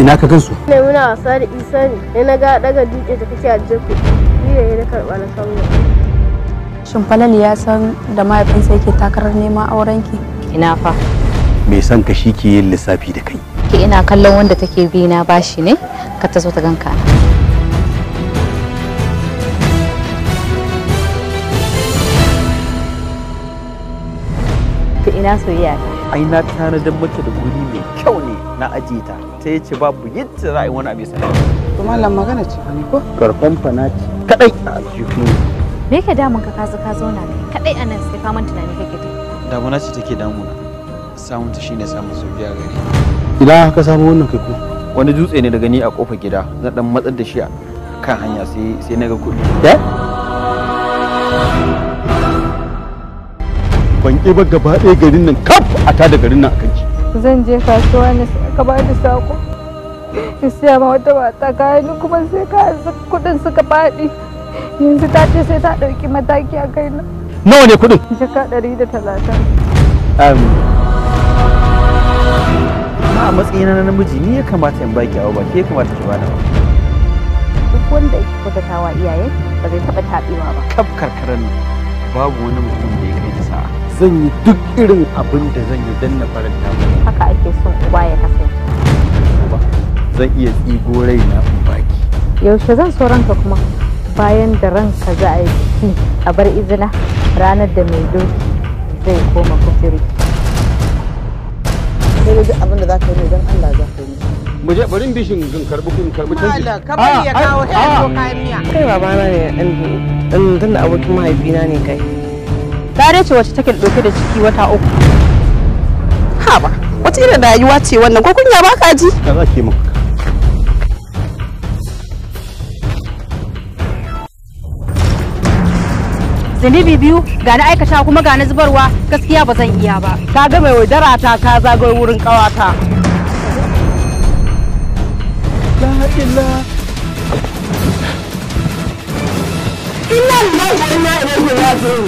Ina ka gansu? Ne muna wasa da Isa ne, sai na ga daga dutse da kake ajiye kuɗi. Ni ne na karɓa na kawo. Shin Falal ya san da mahaifinsa yake takarar neman aurenki? Ina fa. Me san ka shi ke yin lissafi da kai. Ki ina kallon wanda take bi na bashi ne, ka ta zo ta ganka. To ina soyayya ta? Ai na tanadar mata da guri mai kyau ne na ajiye ta. Ta yace babu yadda za a yi wani abu ya same ta. To mallam magana ce fa ne ko? Karfan fana ce kadai a aljihu. Me yake damun ka ka zauna kai kadai a nan sai faman tunani kake ta? Damuna ce take damuna. Samun ta shine samun sauki a gare. Ina ka samu wannan kai ko? Wani dutse ne daga ni a kofar gida, na dan matsar da shi a kan hanya sai na ga kuɗi. Eh? Ban ƙi ba gaba ɗaya garin nan kaf a tada garin nan a kanki. Zan je kasuwa ne sai aka ba ni sako. In siya ma wata mata kayan ni kuma sai kayan kuɗin suka faɗi. Yanzu ta ce sai ta ɗauki mataki a kaina. Nawa ne kuɗin? Jaka 130. Amma a matsayina na namiji ni ya kamata in baki abu ba ke ya kamata ki bani ba. Duk wanda yake kyautatawa iyaye ba zai taɓa taɓewa ba. Kaf karkarar nan babu wani mutum da ya kai ni sa'a. Zan yi duk irin abin da zan yi don na faranta mu. Haka ake son uba ya kasance. Zan iya tsigo raina in baki. Yaushe zan so ranka kuma bayan da ranka za a yi biki a bar izina ranar da mai doki zai koma kuturi. Sai dai duk abin da za ka yi ne don Allah za ka yi. Mu je bari in bishin in karbi kun karbi canji. Malam ka bari ya kawo sai ya zo kayan miya. Kai babana ne ɗan tunda abokin mahaifina ne kai. Lare ce wacce take ɗauke da ciki wata 3. Haba, wata irin rayuwa ce wannan ko kunya ba ka ji? Ka za ki maka. Zunubi biyu ga na aikata kuma ga na zubarwa gaskiya ba zan iya ba. Ka ga mai yaudara ta ka zagayo wurin ƙawata. La ilaha Inna lillahi wa inna ilaihi raji'un.